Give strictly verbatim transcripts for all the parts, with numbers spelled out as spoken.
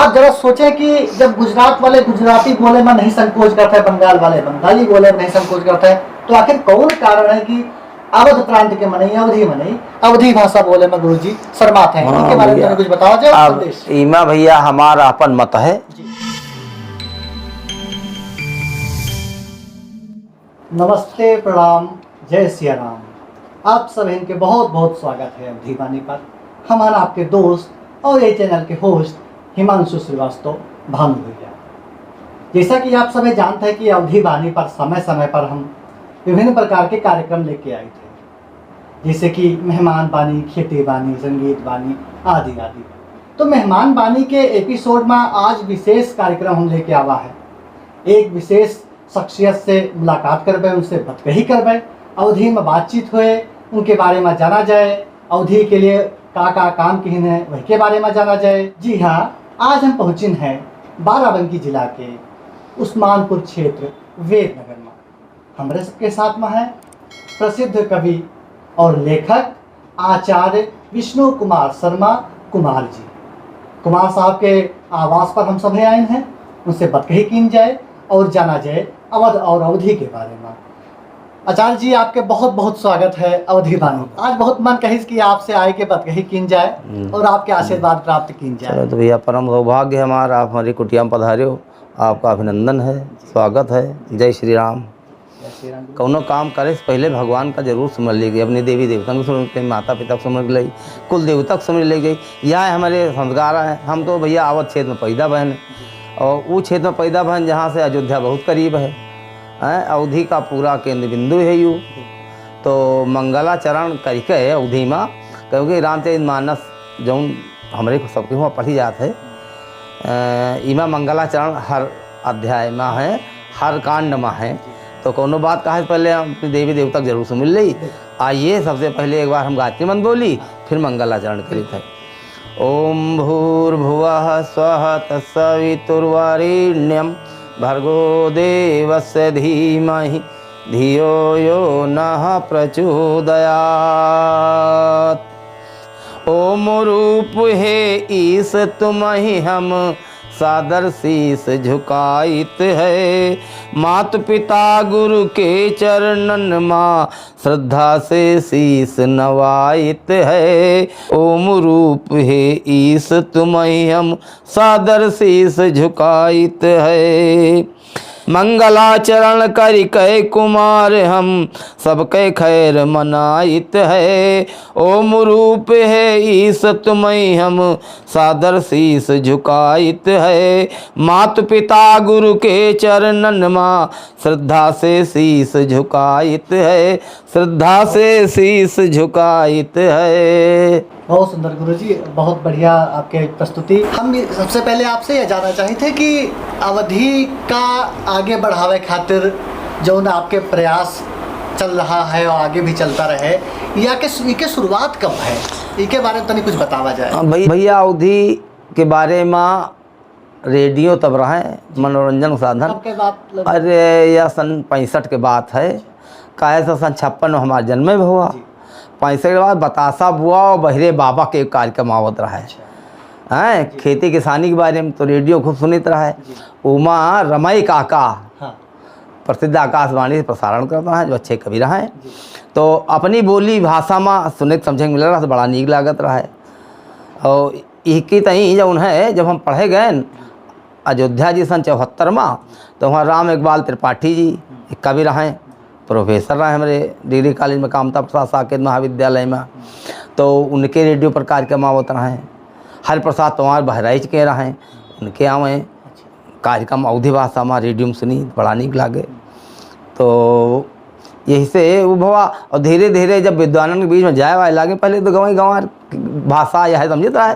आप जरा सोचें कि जब गुजरात वाले गुजराती बोले में नहीं संकोच करते हैं, बंगाल वाले बंगाली बोले में नहीं संकोच करते हैं, तो आखिर कौन कारण है कि अवध प्रांत के मनई, अवधी मनई, अवधी भाषा बोले में गुरुजी शर्माते हैं? हाँ इनके बारे में भैया, तनी कुछ बतावा जाए, अब संदेश। इमा भैया हमार आपन मत है। जी। नमस्ते, प्रणाम, जय सिया राम। आप सभी के बहुत बहुत स्वागत है अवधी वाणी पर। हम हैं आपके दोस्त और ये चैनल के होस्ट हिमांशु श्रीवास्तव, भानु भैया। जैसा कि आप सभी जानते हैं कि अवधी वाणी पर समय समय पर हम विभिन्न प्रकार के कार्यक्रम लेके आए थे, जैसे कि मेहमान वाणी, खेती वाणी, संगीत वाणी आदि आदि। तो मेहमान वाणी के एपिसोड में आज विशेष कार्यक्रम हम लेके आवा है। एक विशेष शख्सियत से मुलाकात करबे, उनसे बतकही करबे, अवधी में बातचीत होए, उनके बारे में जाना जाए, अवधी के लिए का का काम किहिन है वही के बारे में जाना जाए। जी हाँ, आज हम पहुँचिन हैं बाराबंकी जिला के उस्मानपुर क्षेत्र वेदनगर में। हमरे सबके साथ में है प्रसिद्ध कवि और लेखक आचार्य विष्णु कुमार शर्मा कुमार जी। कुमार साहब के आवास पर हम सभी आइन हैं, उनसे बतकही कीन जाए और जाना जाए अवध और अवधी के बारे में। आचार्य जी, आपके बहुत बहुत स्वागत है अवधी वाणी। आज बहुत मन कहिस कि आपसे आए के बतकही कीन जाए हम्म। और आपके आशीर्वाद प्राप्त कीन जाए। चलो तो भैया, परम सौभाग्य है हमारा, आप हमारी कुटिया में पधारे हो, आपका अभिनंदन है, स्वागत है। जय श्री राम। जय श्री राम। कौनो काम करे से पहले भगवान का जरूर सुमर लीजिए, अपने देवी देवता को सुमर, अपने माता पिता को सुमर लीजिए, कुल देवता को सुमर लीजिए। यह हमारे संस्कार है। हम तो भैया अवध क्षेत्र में पैदा भयन और वो क्षेत्र में पैदा भयन जहाँ से अयोध्या बहुत करीब है। हैं, अवधी का पूरा केंद्र बिंदु है यू। तो मंगलाचरण करिके अवधी में, क्योंकि रामचरित मानस जौन हमरे को सबके हुआ पढ़ी जात है, अ, इमा मंगलाचरण हर अध्याय में है, हर कांड में है। तो कौनो बात कहे से पहले हम अपने देवी देवता के जरूर सुमिर लेई। आइए, सबसे पहले एक बार हम गायत्री मंत्र बोली, फिर मंगलाचरण करित है। ओम भूर्भुवः स्वः तत्सवितुर्वरेण्यं भर्गो देवस्य धीमहि धियो यो नः प्रचोदयात्। ओम रूप हे ईश तुम्हि हम सादर शीश झुकाइत है। मात पिता गुरु के चरणन मा श्रद्धा से शीश नवाइत है। ओम रूप हे ईश तुम्हि हम सादर शीश झुकाइत है। मंगलाचरण करिके कुमार हम सबके खैर मनाइत है। ओम रूप हे ईश तुम्हि हम सादर शीश झुकाइत है। मात पिता गुरु के चरणन मा श्रद्धा से शीश झुकाइत है, श्रद्धा से शीश झुकाइत है। बहुत सुंदर गुरुजी, बहुत बढ़िया आपके प्रस्तुति। हम ये सबसे पहले आपसे ये जानना चाहित है कि अवधी का आगे बढ़ावे खातिर जौन आपके प्रयास चल रहा है और आगे भी चलता रहे, या के, इके शुरुआत कब है, इके बारे में तनी कुछ बतावा जाए। हाँ, भई-, भैया, अवधी के बारे में रेडियो तब रहे मनोरंजन के साधन। कब के बात लगे? अरे, यह सन पैंसठ के बात है। काहे से सन छप्पन में हमार जन्म भवा। जी। पैंसठ के बाद बतासा बुआ और बहिरे बाबा के कार्यक्रम आवत रहे। अच्छा। हैं, जी। खेती किसानी के बारे में तो रेडियो खूब सुनित रहे। जी। उमा रमई काका, हाँ। प्रसिद्ध आकाशवाणी से प्रसारण करत रहे, जो अच्छे कवि रहे। जी। तो अपनी बोली भाषा में सुने के समझे के मिलत रहे, तो बड़ा नीक लागत रहे। और इहकी तई जौन है, जब हम पढ़े गए न, अयोध्या जैसन चौहत्तर में, तो वहाँ राम इकबाल त्रिपाठी जी एक कवि रहे, प्रोफेसर रहे हमरे डिग्री कॉलेज में, कामता प्रसाद साकेत महाविद्यालय में। तो उनके रेडियो पर कार्यक्रम आवत रहे। हरिप्रसाद तोमार बहराइच के रहे, उनके आवे कार्यक्रम अवधी भाषा में रेडियो में सुनी, बड़ा नीक लागे। तो यही से वो भवा, और धीरे धीरे जब विद्वानन के बीच में जाए वाए लागे, पहले तो गंवाई गंवार भाषा यह समझित रहे,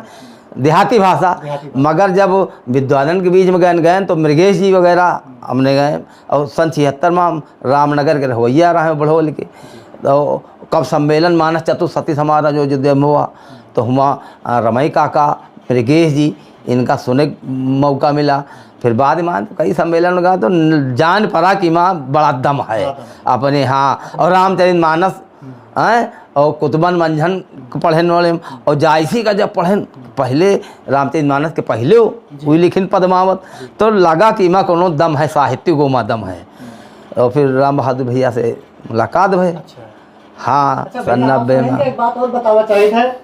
देहाती भाषा। देहाती भाषा। मगर जब विद्वानन के बीच में गए, गए तो मृगेश जी वगैरह हमने गए, और सन छिहत्तर में हम रामनगर के रहवैया रहे बढ़ोल के। तो कब सम्मेलन मानस चतुसती समारोह जो, जो हुआ, तो हुआ, अ, रमई काका, मृगेश जी, इनका सुने के मौका मिला। फिर बाद में कई सम्मेलन में गया तो न-, जान पड़ा कि माँ बड़ा दम है। बड़ा दम। अपने, हाँ, और रामचरित मानस हम्म। हैं, और कुतुबन मंझन के पढ़ेन वाले, और जायसी का जब पढ़ेन, पहले रामचरित मानस के पहले हो, जी। वही लिखिन पद्मावत, जी। तो लगा कि इमा कोनो दम है, साहित्यिक ओमा दम है। हम्म। और फिर राम बहादुर भैया से मुलाकात भय। अच्छा। हाँ, अच्छा, सन भैया, आप नब्बे में। सुनेंगे, एक बात और बतावा चाहित है,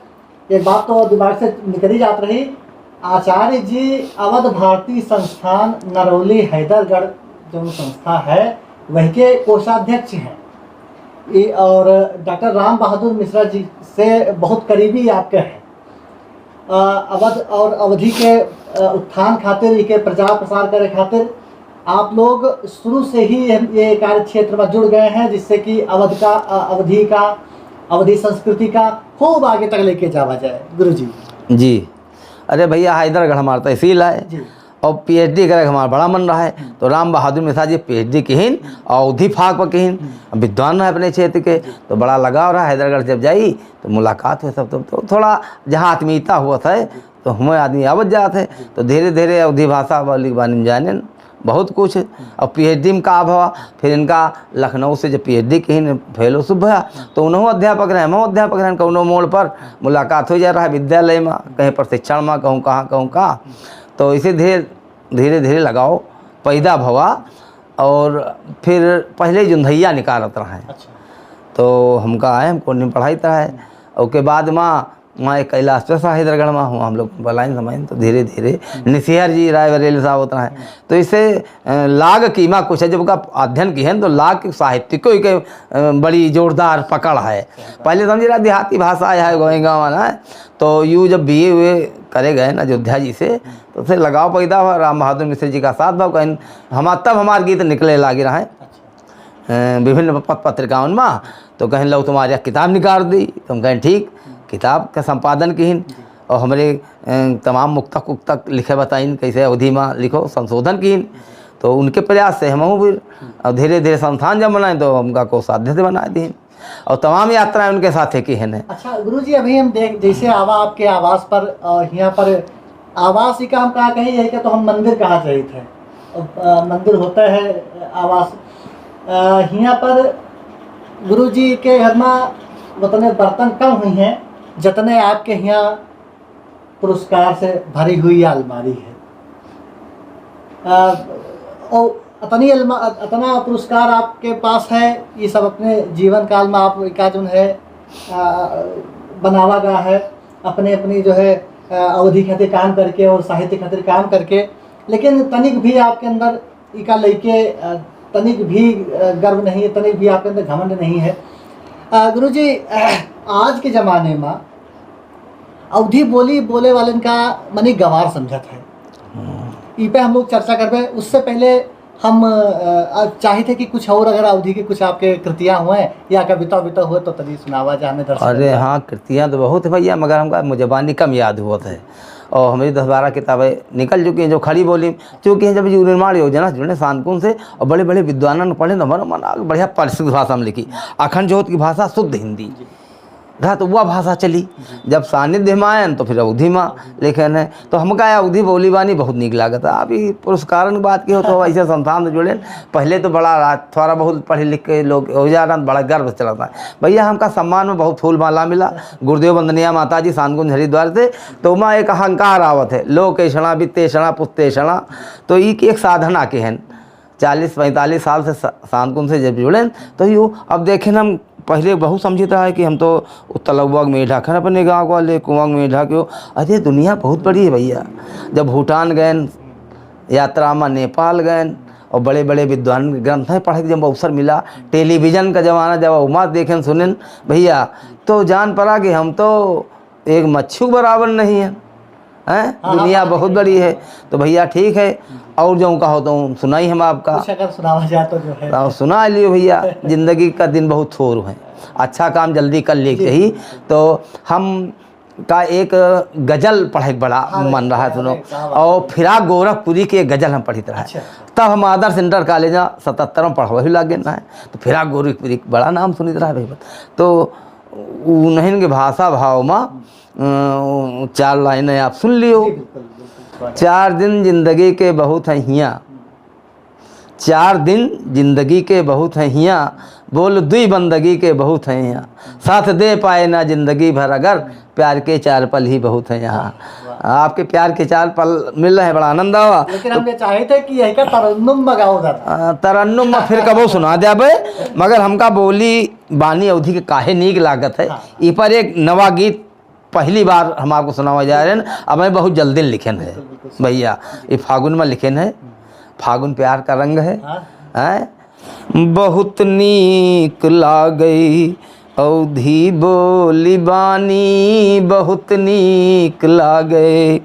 एक बात तो दिमाग से निकली जात रही, आचार्य जी अवध भारती संस्थान नरौली हैदरगढ़ जो संस्था है, वही के कोषाध्यक्ष हैं। ई, और डॉक्टर राम बहादुर मिश्रा जी से बहुत करीबी आपके हैं। अ, अवध और अवधी के, अ, उत्थान खातिर, इके प्रचार प्रसार करे खातिर आप लोग शुरू से ही ये, ये कार्य क्षेत्र में जुड़ गए हैं, जिससे कि अवध का, अ, अवधी का, अवधी संस्कृति का खूब आगे तक लेके जावा जाए, गुरु जी। जी, अरे भैया, हैदरगढ़ हमार तहसील है जी। और पीएचडी करे के हमार बड़ा मन रहा है, हम्म। तो राम बहादुर मिश्रा जी पीएचडी किहिन, हम्म। और अवधी फाक पर किहिन, हम्म। विद्वान रहे अपने क्षेत्र के, जी। तो बड़ा लगाव रहा। हैदरगढ़ जब जाई तो मुलाकात हुए सब, तो, तो थोड़ा जहाँ आत्मीयता हुआ था, जी। तो हमें आदमी आवत जात है, जी। तो धीरे धीरे अवधी भाषा वाली बानी में जाने बहुत कुछ। हम्म। और पीएचडी में का भवा, फिर इनका लखनऊ से जब पीएचडी किहिन, फेलोशिप भया, हम्म। तो उनहूँ अध्यापक रहे, हमहूँ अध्यापक रहे, कौनो मोड़ पर मुलाकात हो जा रहा है, विद्यालय में, कहीं प्रशिक्षण में, कहूँ कहाँ, कहूँ कहाँ। हम्म। तो इसे धीरे, धीरे धीरे लगाव पैदा भवा। और फिर पहले जुंधैया निकारत रहे। अच्छा। तो हमका आए, हमको नहीं पढ़ाई रहे। हम्म। और के बाद में वहाँ एक कैलाश पे साहिदरगढ़ में हुआ, हम लोग बलाइन समाइन, तो धीरे धीरे हम्म। निसिहर जी रायबरेली साहब होत रहे। हम्म। तो इसे, अ, लाग कीमा कुछ है, जब का अध्ययन किहिन, तो लाग के साहित्य को एक, अ, बड़ी जोरदार पकड़ है। पहले समझ रहा देहाती भाषा है, गोएँ गाँव वाला है, तो यू जब बीए हुए करे गए ना अयोध्या जी से, हम्म। तो उसे लगाव पैदा हुआ, राम बहादुर मिश्र जी का साथ भाव कहिन, हम, तब हमार गीत निकले लागे रहे। अच्छा। अ, विभिन्न पत-, पत्रिकाओं में, तो कहिन, "लो, तुम्हारी एक किताब निकाल दी।" तो हम कहिन, "ठीक।" किताब का संपादन किहिन जी। और हमरे, अ, तमाम मुक्तक उक्तक लिखे बताइन, कैसे अवधी में लिखो, संशोधन किहिन। तो उनके प्रयास से हम फिर, और धीरे धीरे संस्थान जब बनाए, तो हमका कोषाध्यक्ष बना दीन। और तमाम यात्राएं उनके साथ है किहिन। अच्छा गुरु जी, अभी हम देख, जैसे आवा आपके आवास पर, अ, यहाँ पर आवास ही का हम कहा कही, यही का तो हम मंदिर कहा चाहिए थे। अब, अ, मंदिर होता है, अ, आवास। अ, हियाँ पर गुरु जी के घर में उतने बर्तन कम हुई हैं, जितने आपके हियाँ पुरस्कार से भरी हुई अलमारी है। अ, और अतनी अलमा-, अतना पुरस्कार आपके पास है, ये सब अपने जीवन काल में आप का जोन है, अ, बनावा गया है, अपने, अपनी जो है, अ, अवधी खातिर काम करके और साहित्य खातिर काम करके, लेकिन तनिक भी आपके अंदर इका लेके, अ, तनिक भी, अ, गर्व नहीं है, तनिक भी आपके अंदर घमंड नहीं है। अ, गुरु जी, अ, आज के जमाने में अवधी बोली बोले वालन का मनी गंवार समझत है। हम्म। ई पे हम लोग चर्चा करबे। उससे पहले हम, अ, अ, चाहित है कि कुछ और अगर अवधी के कुछ आपके कृतियाँ हुए या कविता उविता हुए तो तनी सुनावा जा हमें दर्शक अरे के। हाँ, कृतियाँ तो बहुत है भैया, मगर हमका मुँह जबानी कम याद हुआ है। और हमारी दस बारह किताबें निकल चुकी हैं जो खड़ी बोली, चूँकि जब जो निर्माण योजना से जुड़े शांतकुन से और बड़े बड़े विद्वानन पढ़े तो हमारा मन आगे बढ़िया परिष्कृत भाषा में लिखी, अखंड ज्योत की भाषा शुद्ध हिंदी। जी। रहा तो वह भाषा चली। जी। जब सानिध्य में आयन तो फिर अवधी में लेकिन है। तो हमका यह अवधी बोली बानी बहुत नीक लागत है। अभी पुरस्कारन की बात की हो तो ऐसे संस्थान से जुड़े, पहले तो बड़ा राज, थोड़ा बहुत पढ़े लिख के लोग हो जा रहा, बड़ा गर्व चलता है। भैया हमका सम्मान में बहुत फूल माला मिला, गुरुदेव वंदनिया माता जी शांतकुन हरिद्वार से, तो मैं एक अहंकार आवत है, लोकेशणा, वित्तेशणा, पुत्तेशणा, तो ई एक साधना के हैं। चालीस पैंतालीस साल से सा-, शांतकुन से जब जुड़े, तो यू अब देखें हम पहले बहुत समझित रहा है कि हम तो उत्तलौवा के मेढा खन अपने गाँव वाले, कुआं के मेढा के हो। अरे दुनिया बहुत बड़ी है भैया। जब भूटान गए, यात्रा में नेपाल गए और बड़े बड़े विद्वान के ग्रंथ हैं पढ़े के जब अवसर मिला, टेलीविजन का जमाना जब उमा देखें सुनें भैया, तो जान पड़ा कि हम तो एक मच्छू के बराबर नहीं है, हैं? हाँ, दुनिया हाँ, बहुत हाँ। बड़ी है। तो भैया ठीक है, और जो कहो तो सुनाई हम आपका। कुछ अगर सुनावा जाए तो जो है। तो सुना लियो भैया, जिंदगी का दिन बहुत थोर है, अच्छा काम जल्दी कर ले जी, चाहिए। बिल्कुल। तो हम का एक गजल पढ़े के बड़ा हाँ, मन रहा है, हाँ, सुनो। हाँ, क्या बात और है। फिराक गोरखपुरी की एक गजल हम पढ़ित रहा है। अच्छा। तब हम आदर्श इंटर कॉलेज में सतहत्तर में पढ़वे लागे ना है, तो फिराक गोरखपुरी बड़ा नाम सुनित रहा है भाई। तो उन्हीं के भाषा भाव में अ, चार लाइनें आप सुन लियो। जी, बिल्कुल, बिल्कुल। चार दिन जिंदगी के बहुत हैं हियाँ, चार दिन जिंदगी के बहुत हैं हियाँ, बोल दुई बंदगी के बहुत हैं यहाँ। साथ दे पाए ना जिंदगी भर अगर, प्यार के चार पल ही बहुत हैं यहाँ। वाह। आपके प्यार के चार पल मिल रहे हैं, बड़ा आनंद आवा। लेकिन हम ये चाहे थे कि यही का तरन्नुम मगाओ जरा। आ, तरन्नुम में फिर कबो सुना दे अबे, मगर हमका बोली बानी अवधी के काहे नीक लागत है। हाँ। ई पर एक नवा गीत पहली बार हम आपको सुनावा जा रहे हैं। अब मैं बहुत जल्दी लिखेन है बिल्कुल, बिल्कुल। भैया, ये फागुन में लिखेन है। हम्म। फागुन प्यार का रंग है। हाँ। हैं? बहुत नीक लागई अवधी बोली बानी, बहुत नीक लागई,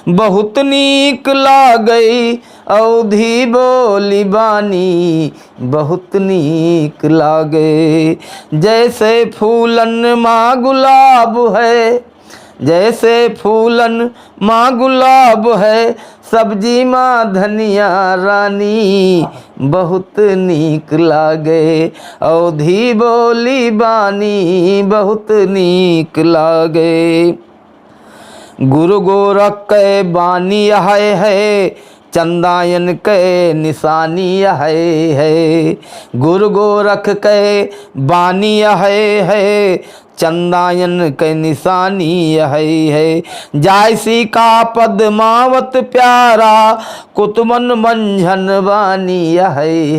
बहुत नीक लागई अवधी बोली बानी, बहुत नीक लागई। जैसे फूलन मा गुलाब है, जैसे फूलन मा गुलाब है, सब्जी मा धनिया रानी, बहुत नीक लागई अवधी बोली बानी, बहुत नीक लागई। गुरु गोरख के बानी यह है, चंदायन के निशानी यह है। गुरु गोरख के बानी यह है, चंदायन के निशानी यह है। जायसी का पद्मावत प्यारा, कुतुबन मंझन बानी यह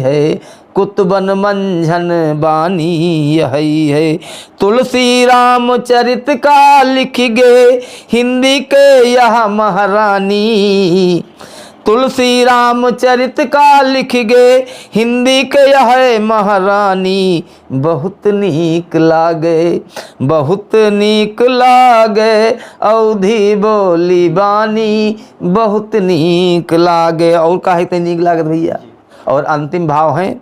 है। कुतुबन मंझन बानी यह है। तुलसी रामचरित का लिख गे, हिंदी के यह महारानी। तुलसी रामचरित का लिख गे, हिंदी के यह महारानी। बहुत नीक लागे, बहुत नीक लागे, अवधी बोली बानी, बहुत नीक लागे। और काहे ते नीक लागत भैया? और अंतिम भाव है,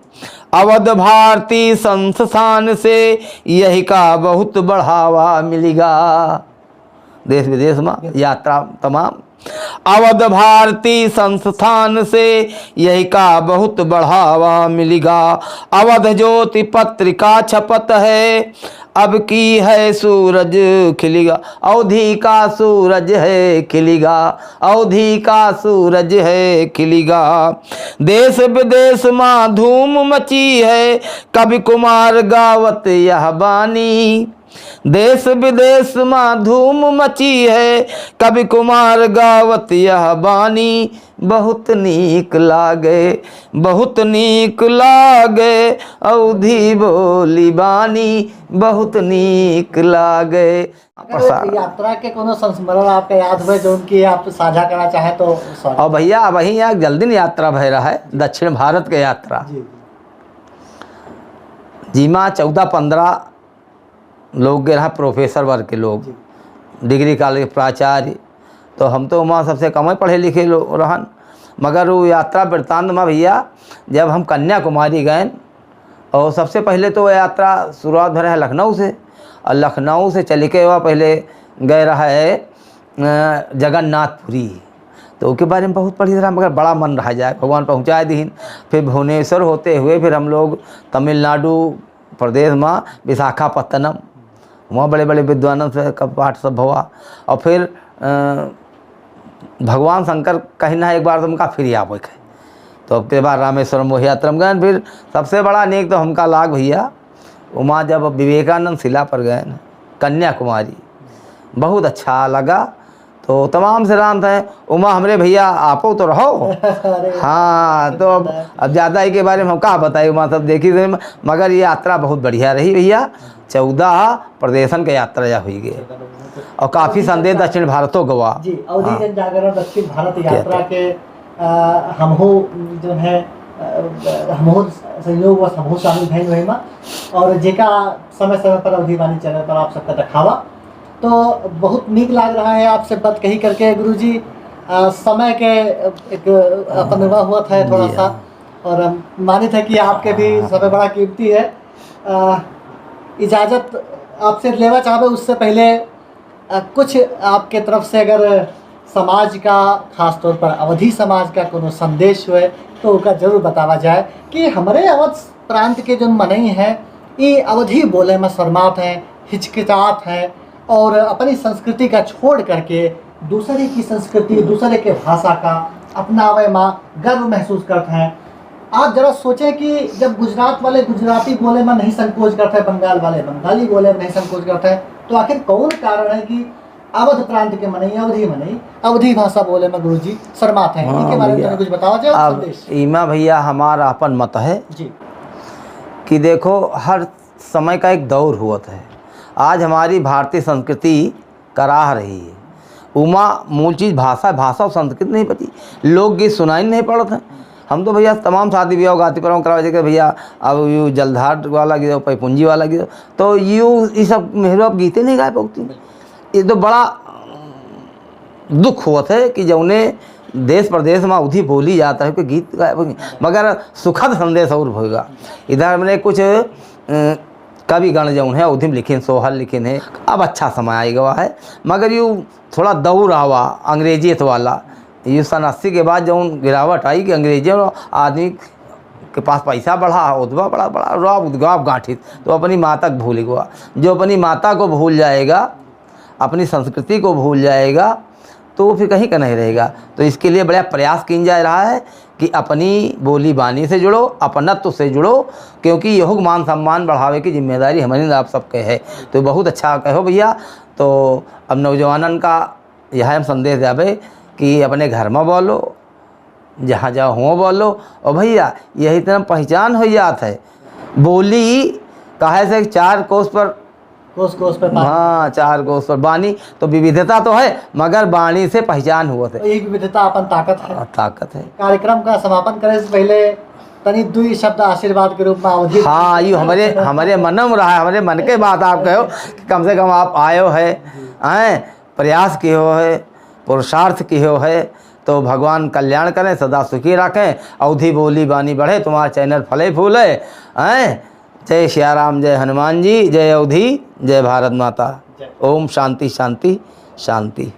अवध भारती संस्थान से यही का बहुत बढ़ावा मिलिगा। देश विदेश मा यात्रा तमाम। अवध भारती संस्थान से यही का बहुत बढ़ावा मिलिगा। अवध ज्योति पत्रिका छपत है, अब की है सूरज खिलिगा। अवधी का सूरज है खिलिगा, अवधी का सूरज है खिलिगा। देश विदेश मा धूम मची है, कवि कुमार गावत यह बानी। देश विदेश मा धूम मची है, कवि कुमार गावत यह बानी। बहुत नीक लागे, बहुत नीक लागे, अवधी बोली बानी, बहुत नीक लागे। अगर प्रसार। यात्रा के कोनो संस्मरण आपका याद हुए, जो उनकी आप साझा करना चाहें तो, sorry। और भैया, अबहीं यहाँ जल्दी न यात्रा भय रहा है, दक्षिण भारत के यात्रा। जी। जिमा चौदह पन्द्रह लोग गे रहा, professor वर्ग के लोग, जी। Degree college के प्राचार्य, तो हम तो वहाँ सबसे कम ही पढ़े लिखे लो-, रहन, मगर वो यात्रा वृत्तांत मा भैया, जब हम कन्याकुमारी गए, और सबसे पहले तो वो यात्रा शुरुआत भर है लखनऊ से, और लखनऊ से चल के वह पहले गए रहा है, अ, जगन्नाथपुरी, तो ओके बारे में बहुत पढ़ी रहा, मगर बड़ा मन रहा जाए, भगवान पहुँचाए दीन। फिर भुवनेश्वर होते हुए फिर हम लोग तमिलनाडु प्रदेश मा विशाखापत्तनम, वहाँ बड़े बड़े विद्वानन से का पाठ सब हुआ। और फिर, अ, भगवान शंकर कहिन है एक बार तो हमका फिर आवे के। तो अब के बार रामेश्वरम वही यात्रा में गए। फिर सबसे बड़ा नेक तो हमका लाग भैया, उमा जब विवेकानंद शिला पर गए न, कन्याकुमारी, बहुत अच्छा लगा। तो तमाम से राम थे, उमा हमरे भैया आपो तो रहो। अरे, हाँ, तो अब, अब ज़्यादा ही के बारे में हम का बताई, उमा सब देखी थे, मगर ये यात्रा बहुत बढ़िया रही भैया। चौदह प्रदेशन के यात्रा या हुई गए। और काफ़ी अवधी संदेश जन दक्षिण भारतो गवा। जी, अवधी हाँ। जन जागरण दक्षिण भारत क्या यात्रा बात। के, अ, हमहू जो है, अ, हमहू संयोगवश हमहू शामिल भइल रही मा। और जेका समय समय पर अवधी वाणी channel पर आप सबका देखावा। तो बहुत नीक लाग रहा है आपसे बात कही करके गुरुजी। अ, समय के एक अपन हुआ था थोड़ा जी सा, हाँ। और हम मानित है कि आपके भी समय बड़ा कीमती है। अ, इजाजत आपसे लेवा चाहबे, उससे पहले, अ, कुछ आपके तरफ से अगर समाज का, खास तौर पर अवधी समाज का कोनो संदेश हुए, तो ओका जरूर बतावा जाए कि हमरे अवध प्रांत के जो मनई हैं, ई अवधी बोले में शर्मात हैं, हिचकिचात हैं और अपनी संस्कृति का छोड़ करके दूसरे की संस्कृति, दूसरे के भाषा का अपनावे में गर्व महसूस करत हैं। आप जरा सोचें कि जब गुजरात वाले गुजराती बोले में नहीं संकोच करते हैं, बंगाल वाले बंगाली बोले में नहीं संकोच करते हैं, तो आखिर कौन कारण है कि अवध प्रांत के मनई, अवधी मनई, अवधी भाषा बोले में गुरुजी शर्माते हैं? हाँ इनके बारे में भैया। तनी कुछ बतावा जाए, अब संदेश। इमा भैया हमारा अपन मत है जी। कि देखो, हर समय का एक दौर हुआ है। आज हमारी भारतीय संस्कृति कराह रही है। उमा मूल चीज भाषा, भाषा और संस्कृति नहीं बची। लोकगीत सुनाई नहीं पड़त है। हम तो भैया तमाम शादी ब्याह गाती पर करावे के भैया, अब यू जलधार वाला गीत, पैपुंजी वाला गीत, तो यू ई सब मेहरबाब गीते नहीं गाए पौती। ये तो बड़ा दुख होत है कि जौने देश प्रदेश में अवधी बोली जाता है, कोई गीत गाए, मगर सुखद संदेश और होगा। इधर हमने कुछ, अ, कविगण जौन है अवधी में लिखिन, सोहर लिखिन है, अब अच्छा समय आइ गवा है, मगर यू थोड़ा दौर आवा अंग्रेजियत वाला, यू सन अस्सी के बाद जौन गिरावट आई कि अंग्रेजी में आदमी के पास पैसा बढ़ा, उतबा बड़ा, बड़ा रौब उदगाब गांठित, तो अपनी माता को भूल गवा। जो अपनी माता को भूल जाएगा, अपनी संस्कृति को भूल जाएगा, तो वो फिर कहीं का नहीं रहेगा। तो इसके लिए बड़ा प्रयास कीन जा रहा है कि अपनी बोली बानी से जुड़ो, अपनत्व से जुड़ो, क्योंकि यहू मान सम्मान बढ़ावे की जिम्मेदारी हमारी आप सबके है। तो बहुत अच्छा कहो भैया। तो अब नौजवानन का यह हम संदेश जाबे कि अपने घर में बोलो, जहाँ जाओ हुआ बोलो। और भैया, यही तरह पहचान हो जात है। बोली काहे से चार कोस पर, कोस कोस पे बानी। हाँ, चार कोस पर बानी, तो विविधता तो है, मगर बानी से पहचान हुआ थे। तो यही विविधता अपन ताकत है। हाँ, ताकत है। कार्यक्रम का समापन करे से पहले तनी दुई शब्द आशीर्वाद के रूप में अवधी हाँ, यू हमारे, हमारे मन में रहा, हमारे मन के बात आप कहो कि कम से कम आप आयो है, हैं, प्रयास किहो है, पुरुषार्थ किहो है, तो भगवान कल्याण करें, सदा सुखी रखें, अवधी बोली बानी बढ़े, तुम्हारा चैनल फले फूले, हैं। जय सिया राम, जय हनुमान जी, जय अवधी, जय भारत माता। जय। ओम शांति, शांति, शांति।